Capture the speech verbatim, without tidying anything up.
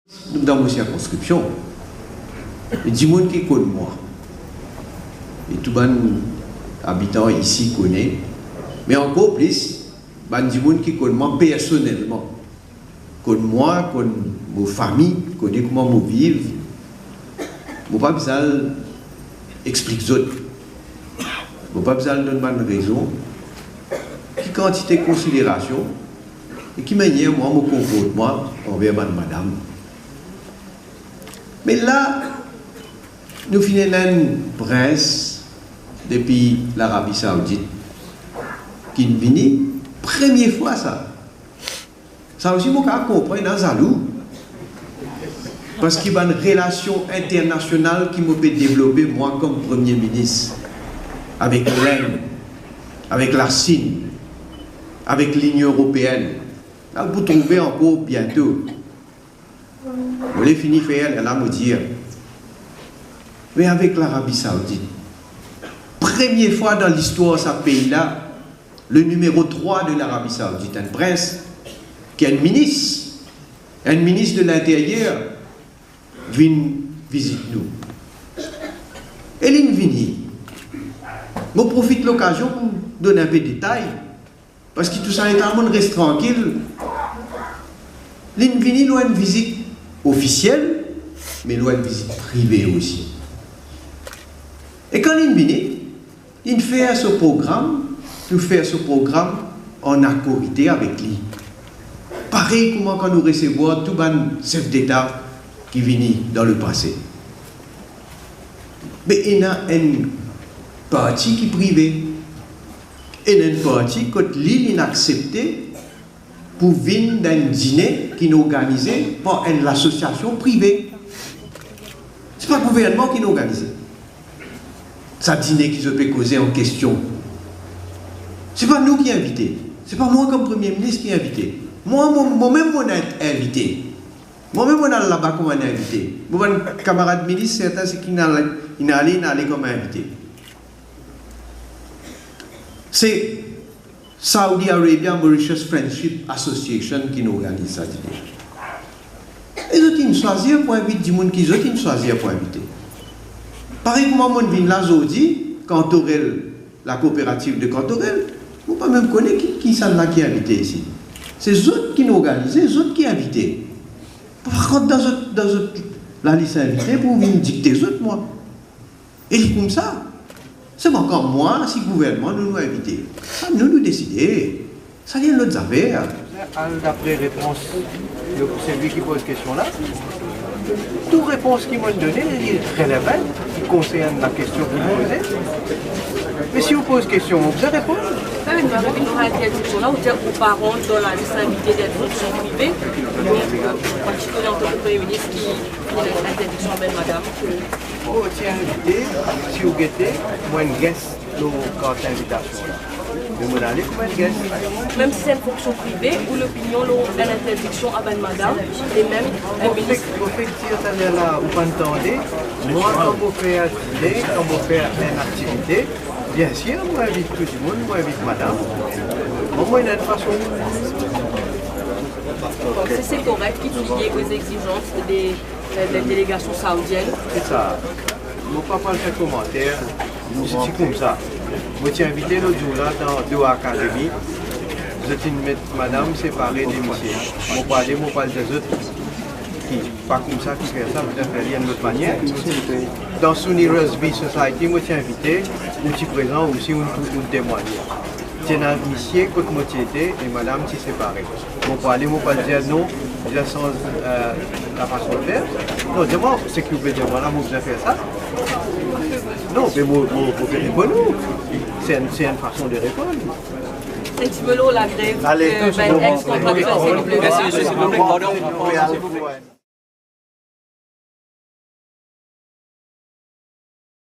Dan mo sirkonskripsion, e dimoun ki konn mwa, e tou bann abitan isi kone, me ankor plis, bann dimoun ki konn mwa personelman, konn mwa, konn mo fami, kone kouma mo viv, mo pa bizin al explik zot. Mo pa bizin al donn bann rezon, ki kantite konsiderasion e ki manier mwa mo konport mwa anver bann madam. Me la, nou finn ena enn prins depi Larabi Saoudit ki'nn vini, premie fwa sa. Sa osi mo kapav konpran, ena zalou. Parski bann relasion internasional ki mo pe devlope, mwa, kom Premie Minis, avek Lenn, avek Lasinn, avek Linion Eropeenn, la, pou trouve ankor biento. Mo le fini fer, lerla mo dir, me avek Larabi Saoudit, premie fwa dan listwar sa pei la, le nimero trwa de Larabi Saoudit, enn prins, ki enn minis, enn minis de linteryer, vinn vizit nou. E li'nn vini. Mo profit lokazion pou donn enpe detay, parski tou sa letan monn res trankil. Li'nn vini lor enn vizit ofisiel, me lor enn vizit prive osi. E kan li'nn vini, li'nn fer so program, nou fer so program an akorite avek li. Parey kouma kan nou resevwar tou bann sef deta ki vini dan lepase. Me ena enn parti ki prive, ena enn parti kot li, li'nn aksepte pou vinn dan enn dine ki'nn organize par enn lasosiasion prive. Se pa gouvernman ki'nn organize sa dine ki zot pe koze an kestion. Se pa nou ki invite. Se pa mwa kom Premie Minis ki invite. Mwa, mo, momem, mo'nn invite. Momem, mo'nn al laba kouma enn invite. Mo bann kamarad minis, sertin seki inn al, inn ale, inn ale kouma invite. Se Saudi Arabia Mauritius Friendship Association ki'nn organiz sa dine. E zot inn swazir pou invit dimoun ki zot inn swazir pou invite. Parey kouma mo'nn vinn la zordi, Kantorel, lakooperativ de Kantorel, mo pa mem kone ki, kisannla ki invite isi. Se zot ki'nn organize, zot ki invite. Pa rant dan zot, dan zot lalis invite pou vinn dikte zot, mwa. E li koumsa, se mwa, kan mwa, si gouvernman, nou, nou invite. Sa nou, nou deside. Sa li enn lot zafer. Al dapre repons, le, selwi ki poz kestion la. Tou repons ki mo'nn done, li relevan, ki konsern lakestion ki mo'nn poze. Me si ou poz kestion, ou bizin reponn. Sa, nou ena enn interdiksion la, ou dir ou pa rant dan lalis invite de fonksyon prive, partikilier antan ki Premie Minis ki, ki ena interdiksion anba madam, ke Mo ti invite, si ou gete, mo enn guest lor kart invitasion la. Me mo'nn ale kouma enn guest. Mem si se enn fonksyon prive, ou lopinion lor enn interdiksion a bann madam, e mem enn minis. Mo fek, mo fek dir taler la, ou pa'nn tande, mwa, kan mo fer dine, kan mo fer enn aktivite, biensir, mo invit tou dimoun, mo invit madam. Mwa, mo ena enn fason. Bon, si se korek ki ti liye aux exigences de, de, de delegasion saoudienne. Se sa. Mo pa pral fer komanter, se ti koumsa. Mo ti invite lot zour la dan Doha Academy. Zot inn met madam separe de misie. Mo pral ale, mo pral dir zot ki pa koumsa ki fer sa, bizin fer li enn lot manier. Dan Sunni Rugby Society, mo ti invite, ou ti prezan osi, ou, ou, ou temwagne. Ti ena misie kot mo ti ete e madam ti separe. Mo pou ale, mo pou al dir, "Non, bizin sanz, eh, lafason de fer." Non, dir mwa, seki ou pe dir mwa la, mo bizin fer sa. Non, me mo, mo, mo pe reponn ou. Se enn, se enn fason de reponn. Enn tipe lor lagrev, ale, eh, bann ex-kontrakter, silvouple. Mersi, mesye, silvouple, pardon.